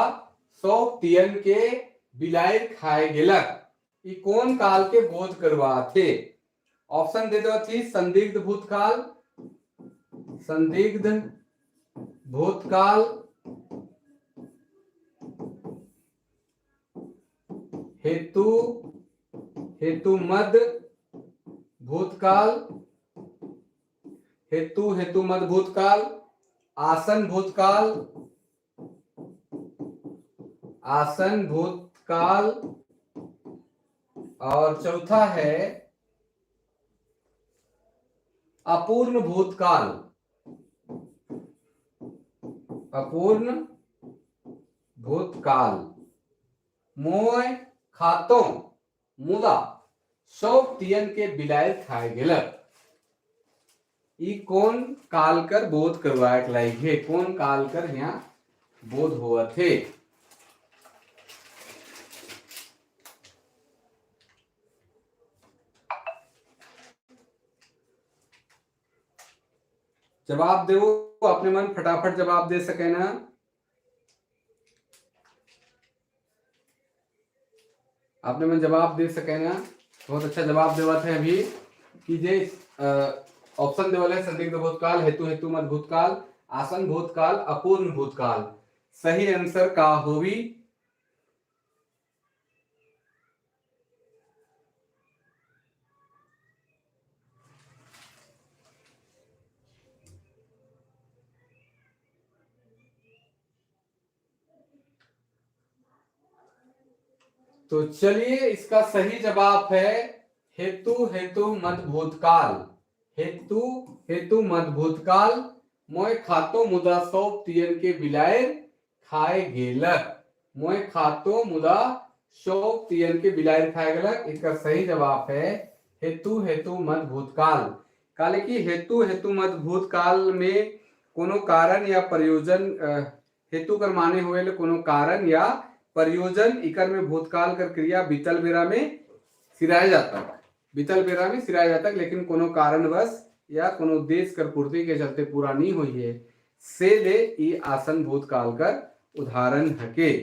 S2: सौतियन के बिलाइर खाय गेलक, ई कौन काल के बोध करवाथे? ऑप्शन दे दो थी संदिग्ध भूतकाल, संदिग्ध भूतकाल, हेतु हेतु मद भूतकाल, हेतु हेतु मद भूतकाल, आसन भूतकाल, आसन भूतकाल, और चौथा है अपूर्ण भूतकाल, अपूर्ण भूतकाल। मोय खातो मुदा सब तियन के बिलाय खाए गेलक, ई कौन काल कर बोध करवाए लायक है? कौन काल कर यहाँ बोध हुआ थे? जवाब दो अपने मन, फटाफट जवाब दे सके ना। आपने मन जवाब दे सके ना। बहुत अच्छा जवाब देवा थे अभी कि जे ऑप्शन देवल है संदिग्ध भूतकाल, हेतु हेतु मत भूतकाल, आसन भूतकाल, अपूर्ण भूतकाल। सही आंसर का होवी? तो चलिए इसका सही जवाब है हेतु हेतु मत भूतकाल, हेतु हेतु मत भूतकाल। मोय खातो मुदा सौप तियन के बिलाय खाए गेलक, मोय खातो मुदा सौप तियन के बिलाय खाए गेलक। इसका सही जवाब है हेतु हेतु मत भूतकाल। काले की हेतु हेतु मत भूतकाल में कोनो कारण या प्रयोजन, हेतु कर माने हुए ले कोनो कारण या प्रयोजन इकर में भूतकाल कर क्रिया बीतल बेरा में सिराया जाता, बीतल बेरा में सिराया जाता, लेकिन कोनो कारणवश या कोनो उद्देश्य कर पूर्ति के चलते पूरा नहीं हुई है, से ले ई आसन भूतकाल कर उदाहरण हके।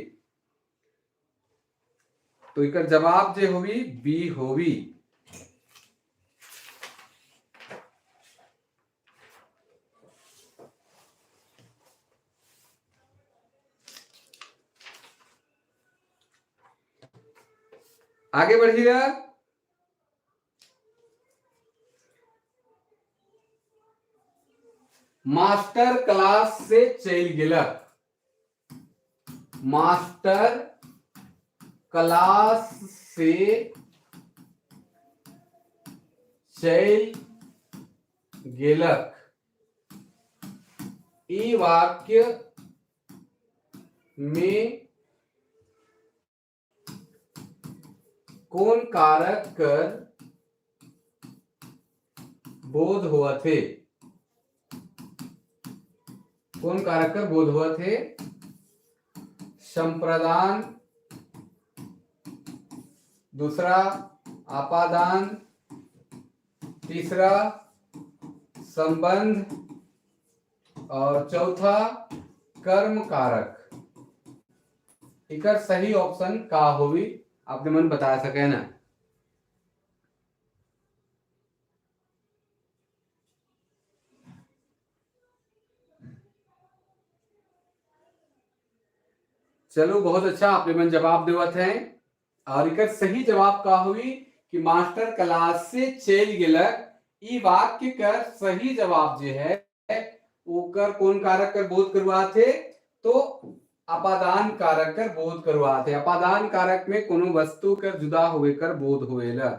S2: तो इकर जवाब जे होवी बी होवी। आगे बढ़िए। मास्टर क्लास से चल गेलक, मास्टर क्लास से चल गेलक, ई वाक्य में कौन कारक कर बोध हुआ थे? कौन कारक कर बोध हुआ थे? संप्रदान दूसरा आपादान, तीसरा संबंध और चौथा कर्म कारक। इकर सही ऑप्शन का होवी, आपने मन बता सके ना। चलो बहुत अच्छा, आपने मन जवाब देवत हैं। और इकर सही जवाब का हुई कि मास्टर क्लास से चल गेलक, ई वाक्य कर सही जवाब जे है ओकर कौन कारक कर बोध करवा थे, तो अपादान कारक कर बोध करवा थे। अपादान कारक में कोनो वस्तु कर जुदा हुए कर बोध होएला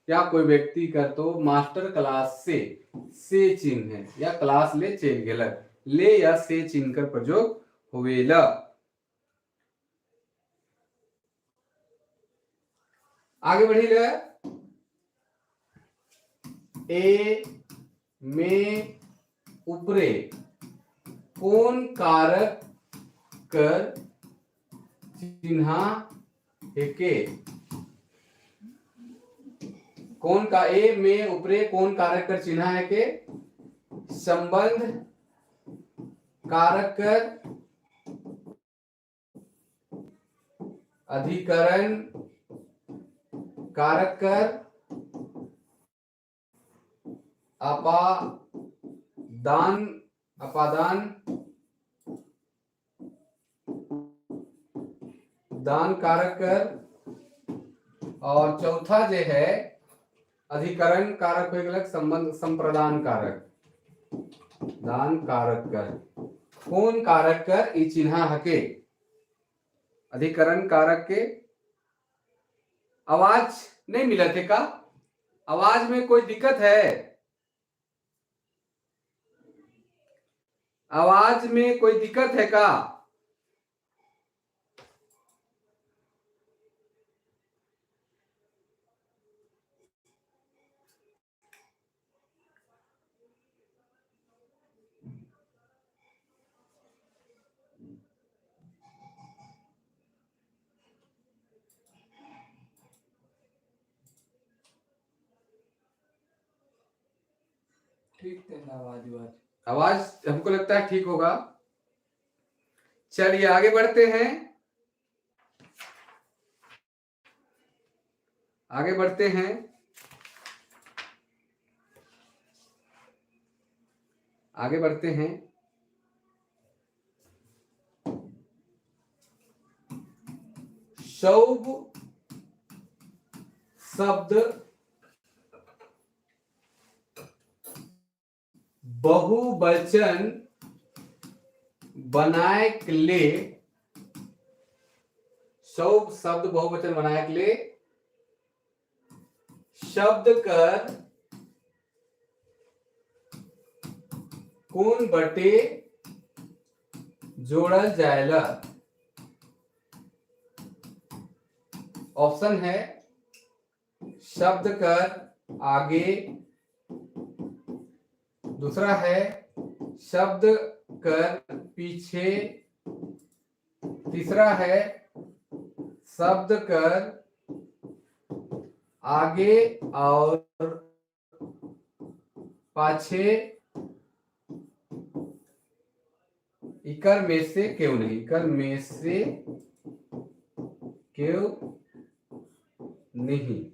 S2: या कोई व्यक्ति कर, तो मास्टर क्लास से चिन्ह है या क्लास ले चल गेलक, ले या से चिन्ह कर प्रयोग होएला। आगे बढ़ी ले, ए में ऊपरे कौन कारक कर चिन्हा हेके, कौन का ए में ऊपरे कौन कारक कर चिन्हा है के, संबंध कारक कर, अधिकरण कारक कर, अपादान, अपादान दान कारक कर, और चौथा जो है अधिकरण कारक हो गया संबंध संप्रदान कारक, दान कारक कर, कौन कारक कर ई चिन्हा हके अधिकरण कारक के। आवाज नहीं मिला थे का, आवाज में कोई दिक्कत है? आवाज में कोई दिक्कत है का?
S1: ठीक है आवाज आवाज
S2: आवाज हमको लगता है ठीक होगा। चलिए आगे बढ़ते हैं, आगे बढ़ते हैं। आगे बढ़ते हैं। शौब शब्द बहुवचन बनाए के लिए, शौब शब्द बहुवचन बनाए के लिए शब्द कर कौन बटे जोड़ल जाएला। ऑप्शन है शब्द कर आगे, दूसरा है शब्द कर पीछे, तीसरा है शब्द कर आगे और पाछे, इकर में से क्यों नहीं, इकर में से क्यों नहीं।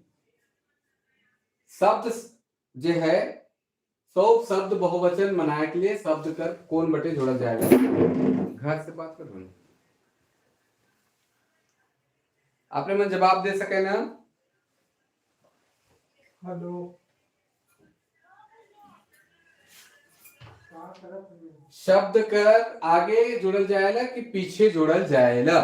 S2: शब्द जो है सौ शब्द बहुवचन बनाए के लिए शब्द कर कौन बटे जोड़ा जाएगा। घर से बात कर रहे हैं, आपने मन जवाब दे सके ना?
S1: हेलो,
S2: शब्द कर आगे जुड़ल जाएगा कि पीछे जुड़ल जाएगा?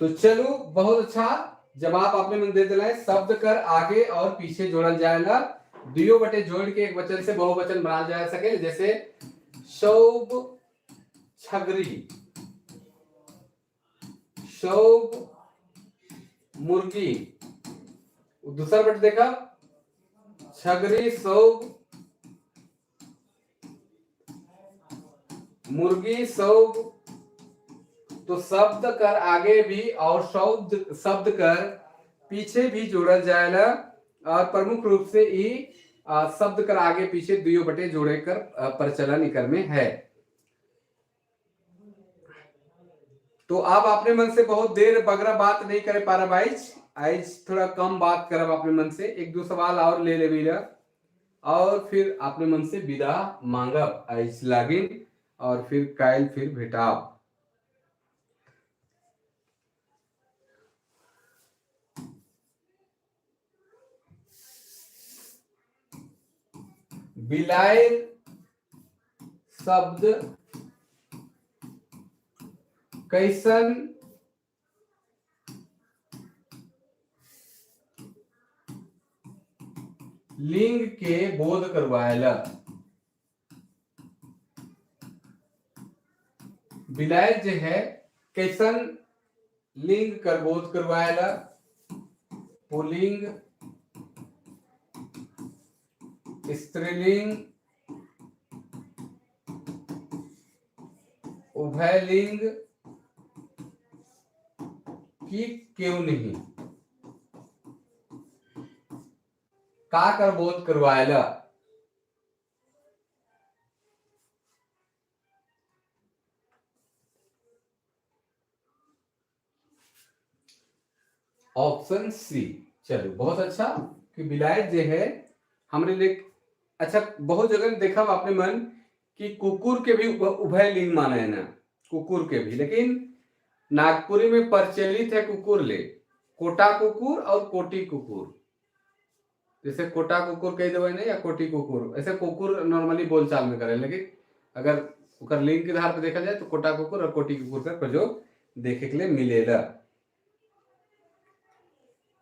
S2: तो चलो बहुत अच्छा जवाब आपने मन दे दिला है। शब्द कर आगे और पीछे जोड़ल जाएगा, दुयो बटे जोड़ के एक वचन से बहुवचन बनाल जा सके। जैसे शौब छगरी, शौब मुर्गी, दूसर बट देखा छगरी सौब, मुर्गी सौब, तो शब्द कर आगे भी और शब्द शब्द कर पीछे भी जोड़ल जाएला और प्रमुख रूप से ई शब्द कर आगे पीछे दुयो बटे जोड़े कर प्रचलन इकर में है। तो आप अपने मन से बहुत देर बगरा बात नहीं करे पारा भाई, आज थोड़ा कम बात करब अपने मन से, एक दो सवाल और ले ले और फिर अपने मन से विदा मांगब आज लागिन और फिर काल फिर भेटाब। बिलाइर शब्द कैसन लिंग के बोध करवाएला? बिलाइर जो है कैसन लिंग कर बोध करवाएला? पुल्लिंग, स्त्रीलिंग, उभयलिंग की क्यों नहीं? का कर बोध करवाएला? Option C. चलो बहुत अच्छा कि बिलायत जो है हमरे लिए अच्छा। बहुत जगह देखा अपने मन कि कुकुर के भी उभय लिंग माना है ना, कुकुर के भी, लेकिन नागपुरी में प्रचलित है कुकुर ले कोटा कुकुर और कोटी कुकुर। जैसे कोटा कुकुर कह देवे ना या कोटी कुकुर, ऐसे कुकुर नॉर्मली बोलचाल में करें, लेकिन अगर ओकर लिंग के आधार पर देखा जाए तो कोटा कुकुर और कोटी कुकुर का प्रयोग देखे के लिए मिलेला।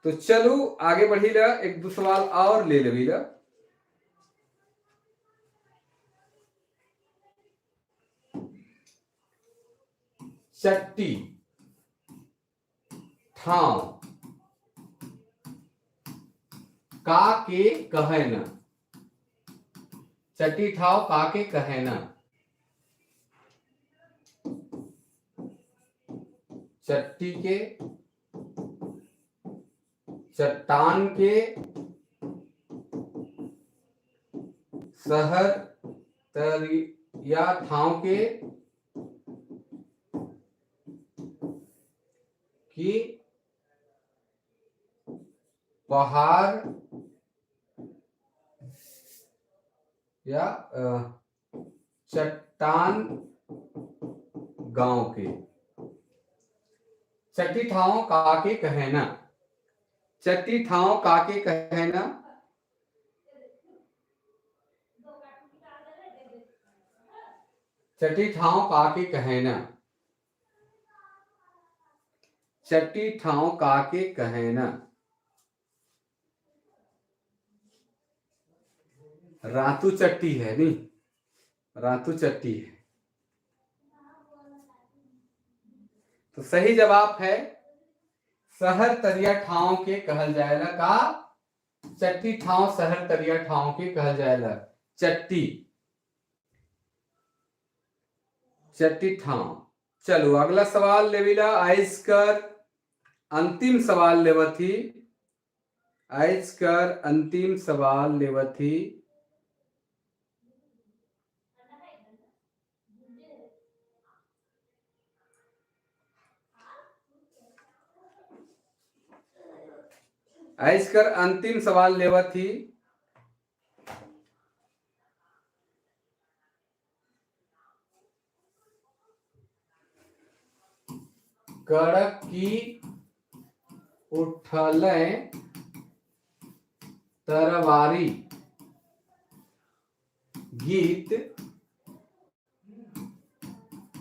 S2: तो चलो आगे बढ़ी ला, एक दो सवाल और ले लेबी ला। चट्टी ठाव का के कहे न, चट्टी ठाव का के कहे न, चट्टी के, चट्टान के, शहर तरिया ठाव के, कि पहाड़ या चट्टान गांव के। चट्टी ठाव का के कहना, चट्टी ठाव का के कहना, चट्टी ठाव का के कहना, चट्टी ठाव का के कहना। रातू चट्टी है नहीं, रातू चट्टी है। तो सही जवाब है शहर तरिया ठाव के कहल जाएला का, चट्टी ठाव शहर तरिया ठाव के कहल जाएला, चट्टी, चट्टी ठाव। चलो अगला सवाल लेविला, आइस कर अंतिम सवाल लेवथी, आइस कर अंतिम सवाल लेवथी। आइस कर अंतिम सवाल लेवथी। कड़क की उठले तरवारी गीत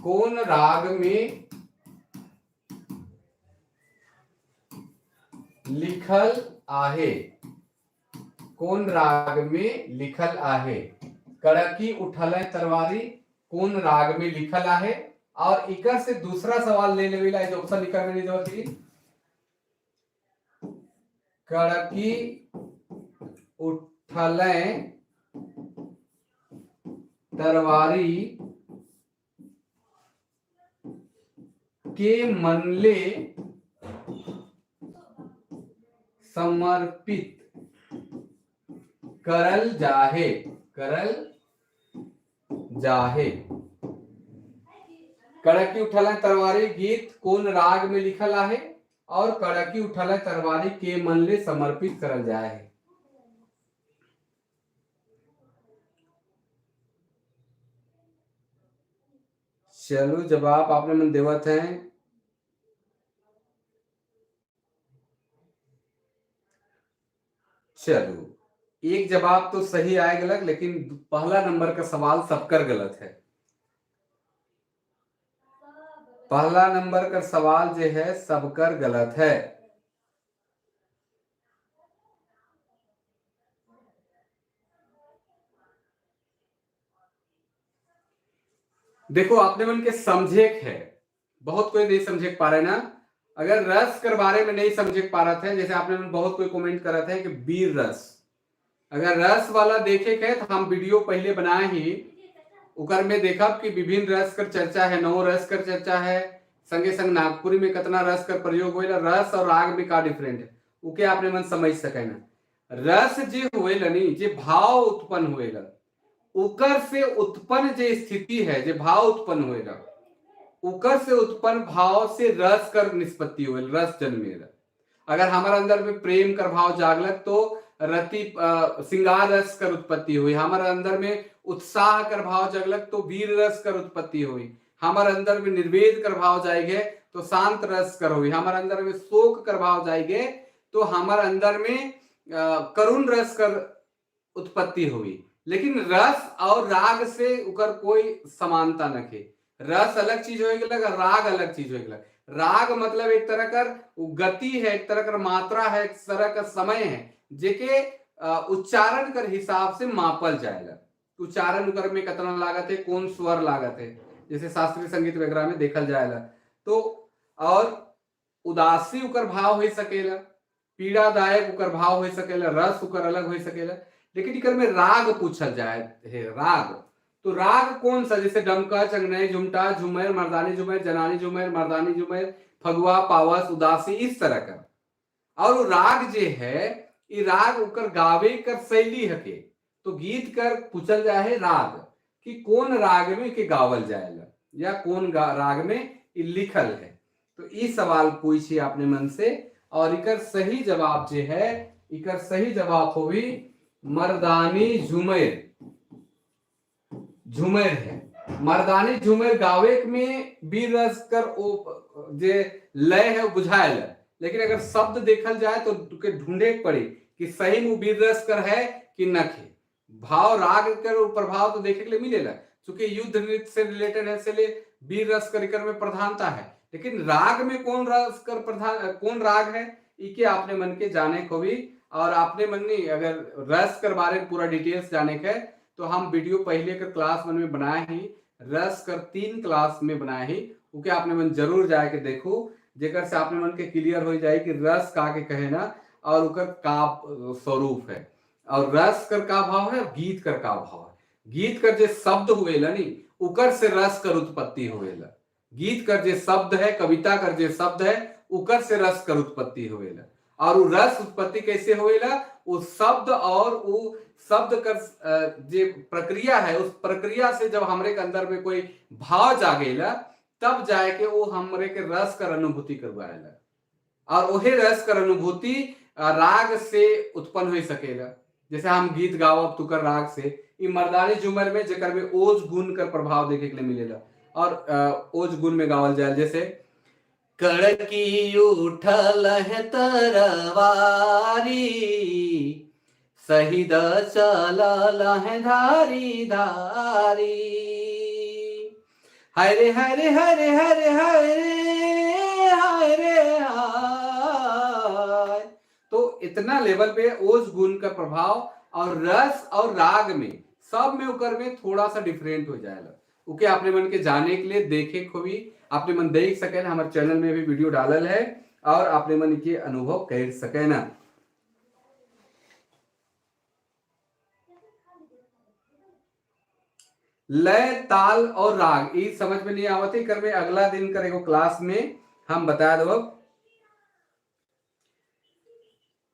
S2: कौन राग में लिखल आहे? कौन राग में लिखल आहे? कड़की उठले तरवारी कौन राग में लिखल आहे? और इकर से दूसरा सवाल ले लेवेला, जो ऑप्शन इकर में नहीं देवत। कड़की उठलै तरवारी के मनले समर्पित करल जाहे, करल जाहे। कड़की उठल तरवारी गीत कौन राग में लिखल आहे और कड़की उठल तरवारी के मन ले समर्पित करल जाए है। चलो जवाब आपने मन देवत हैं। चलो एक जवाब तो सही आए गलत, लेकिन पहला नंबर का सवाल सबकर गलत है। पहला नंबर का सवाल जो है सबकर गलत है। देखो आपने मन के समझे है, बहुत कोई नहीं समझे पा रहे ना। अगर रस कर बारे में नहीं समझे पा रहा थे, जैसे आपने मन बहुत कोई कमेंट करा था कि वीर रस, अगर रस वाला देखे के तो हम वीडियो पहले बनाए ही उकर में देखा कि विभिन्न रस कर चर्चा है, 9 रस कर चर्चा है, संगे संग नागपुरी में कितना रस कर प्रयोग होइला, रस और राग में का डिफरेंट है उके आपने मन समझ सके ना। रस जे होएला नी, जे भाव उत्पन्न होएला, उकर से उत्पन्न जे स्थिति है, जे भाव उत्पन्न होएला, उकर से उत्पन्न भाव से रस कर निष्पत्ति होएला, रस जन्मेला। अगर हमारे अंदर में प्रेम कर भाव जागलक तो रति श्रृंगार रस कर उत्पत्ति हुई, हमारे अंदर में उत्साह कर भाव जगलक तो वीर रस कर उत्पत्ति हुई, हमारे अंदर में निर्वेद कर भाव जाएंगे तो शांत रस कर हुई, हमारे अंदर में शोक कर भाव जाएंगे तो हमारे अंदर में करुण रस कर उत्पत्ति हुई। लेकिन रस और राग से उकर कोई समानता न खे। रस अलग चीज हो गया, राग अलग चीज हो गया। राग मतलब एक तरह कर गति है, एक तरह कर मात्रा है, एक तरह का समय है जेके उच्चारण कर हिसाब से मापल जाएगा। उच्चारण कर में कितना लागत है, कौन स्वर लागत है, जैसे शास्त्रीय संगीत वगैरह में देखल जाएगा तो। और उदासी उकर भाव हो सकेला, पीड़ादायक उकर भाव हो सकेला, रस उकर अलग हो सकेला। लेकिन इकर में राग पूछल जाए है, राग तो राग कौन सा, जैसे डमका, चंगनई, झुमटा, झुमेर, मर्दानी झुमेर, जनानी झुमेर, मर्दानी झुमेर, फगुआ, पावस, उदासी, इस तरह का। और वो राग जे है, ये राग उकर गावे कर शैली हके। तो गीत कर पूछल जाए है राग कि कौन राग में के गावल जाएगा या कौन राग में लिखल है। तो ये सवाल पूछिए अपने मन से और इकर सही जवाब जे है, इकर सही जवाब होगी मर्दानी झुमेर। झुमेर है, मर्दानी झुमेर गावे में वीर रस कर ओ जे लय है वो बुझायल है, लेकिन अगर शब्द देखल जाए तो ढूंढे पड़ी कि सही में वीर रस कर है कि न खे। भाव राग कर प्रभाव तो देखे के लिए मिलेगा, चूंकि युद्ध नृत्य से रिलेटेड है इसलिए वीर रस कर में प्रधानता है, लेकिन राग में कौन रस कर प्रधान, कौन राग है इके आपने मन के जाने को भी। और आपने मन नहीं अगर रस कर बारे में पूरा डिटेल्स जाने के तो हम वीडियो पहले कर क्लास मन में बनाए ही, रस कर 3 क्लास में बनाए ही, ओके आपने मन जरूर जाके देखो, जेकर से आपने मन के क्लियर हो जाए कि रस का के कहे ना और उकर का स्वरूप है, और रस कर का भाव है और गीत कर का भाव है। गीत कर जे शब्द हुए नी उकर से रस कर उत्पत्ति हुए, गीत कर जे शब्द है, कविता कर जे शब्द है, उकर से रस कर उत्पत्ति हुए। और वो रस उत्पत्ति कैसे होएला, वो शब्द और वो शब्द कर जे प्रक्रिया है, उस प्रक्रिया से जब हमरे के अंदर में कोई भाव जागेला तब जाए के वो हमरे के रस कर अनुभूति करवाएला, और वही रस कर अनुभूति राग से उत्पन्न हो सकेला। जैसे हम गीत गावब तुकर राग से, ई मर्दानी झूमर में जेकर में ओज गुण कर प्रभाव देखे के लिए मिलेला और ओज गुण में गावल जाए, जैसे कड़की उठल है तरवारी, शहीद चलल है धारी धारी, हरे हरे हरे हरे हरे हरे हाय। तो इतना लेवल पे ओज गुण का प्रभाव और रस और राग में सब में उकर में थोड़ा सा डिफरेंट हो जाएगा। ओके आपने मन के जाने के लिए देखे को भी आपने मन देख सके ना, हमारे चैनल में भी वीडियो डालल है और आपने मन के अनुभव कर सके ना। लय, ताल और राग ई समझ में नहीं आवत है, कर में अगला दिन कर एगो क्लास में हम बता दो।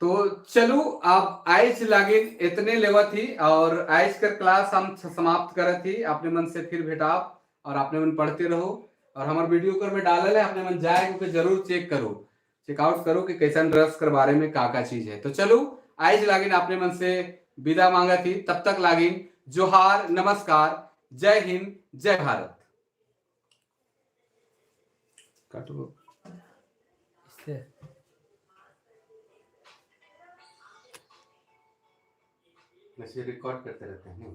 S2: तो चलू, आप आइज लागे इतने लेवत ही और आइज कर क्लास हम समाप्त करत ही। अपने मन से फिर भेटाब और अपने मन पढ़ते रहो और हमारे वीडियो कर में डालल है, अपने मन जाए के जरूर चेक करो, चेकआउट करो कि कैसन रस कर बारे में का का चीज है। तो चलो, आइज लागिन अपने मन से विदा मांगा थी। तब तक लागिन जोहार, नमस्कार, जय हिंद, जय भारत। काटो।
S1: इससे।
S2: वैसे रिकॉर्ड करते रहते हैं।